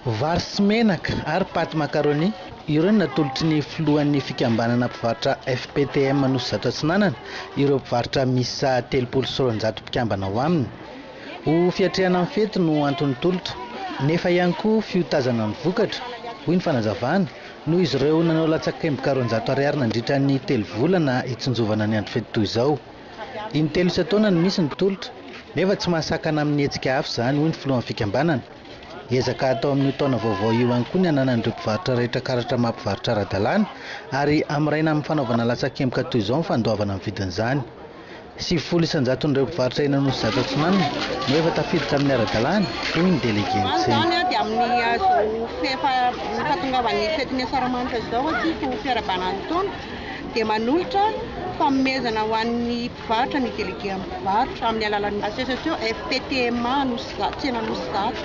Vary sy menaka ary paty macaroni, ireo no natolotry ny filohan'ny fikambanana mpivarotra FPTM Anosizato Atsinanana ireo mpivarotra miisa 230 mpikambana ao aminy. Ho fiatrehana ny fety no anton'ny tolotra, nefa ihany koa fiotazana ny vokatra, hoy ny fanazavana, noho izy ireo nanao latsakemboka 200 ariary nandritra ny telo volana hitsinjovana ny andro fety toy izao. Intelo isan-taona no misy ny tolotra, nefa tsy mahasakana amin'ny hetsika hafa izany, hoy ny filohan'ny fikambanana. Ezaka hatao amin'io taona vaovao io ihany koa ny hananan'ireo mpivarotra rehetra karatra maha mpivarotra ara-dalàna ary hamoraina amin'ny fanaovana latsakemboka toy izao ny fandoavana ny vidin'izany. 90 isan-jaton'ireo mpivarotra eny Anosizato Atsinanana no efa tafiditra amin'ny ara-dalàna, hoy ny delegen'ny Androany tsena. izany dia amin'ny azo fefa ny fahatongavan'ny fetin'ny Asaramanitra izao isika ho fiarahabana ny taona dia manolotra fanomezana ho an'ny mpivarotra ny délégué amin'ny mpivarotra amin'ny alalan'ny association FPTMA Anosizato, tsena Anosizato.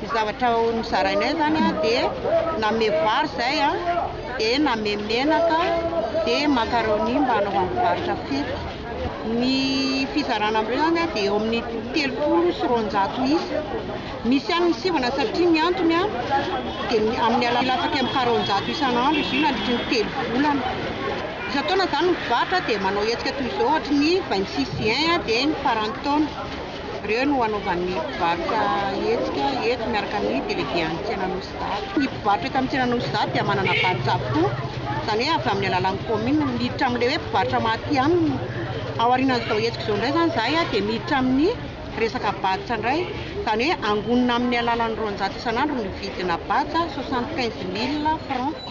Ny zavatra nozarainay izany dia nanome vary izay dia nanome menaka dia macaroni mba hanaovan'ny mpivarotra fety. Ny fizarana amin'ireo izany dia eo amin'ny 230 isa. Misy ihany ny sivana satria ny antony dia amin'ny alalan'ny latsaky amin'ny 200 isan'andro izy io nandritry ny telo volana. Isan-taona izany ny mpivarotra dia manao hetsika toy izao ohatry ny 26 juin dia ny faran'ny taona. Ireo no hanaovan'ny mpivarotra hetsika eto miaraka amin'ny délégué an'ny tsena Anosizato. Ny mpivarotra eto amin'ny tsena Anosizato dia manana badge avokoa, izany hoe avy amin'ny alalan'ny commune. Miditra amin'ilay hoe mpivarotra matihanina. Aorianan'izao hetsika izao indray izany izahay dia miditra amin'ny resaka badge indray, izany hoe angonina amin'ny alalan'ny 200 isan'andro ny vidina badge, 75 mille francs.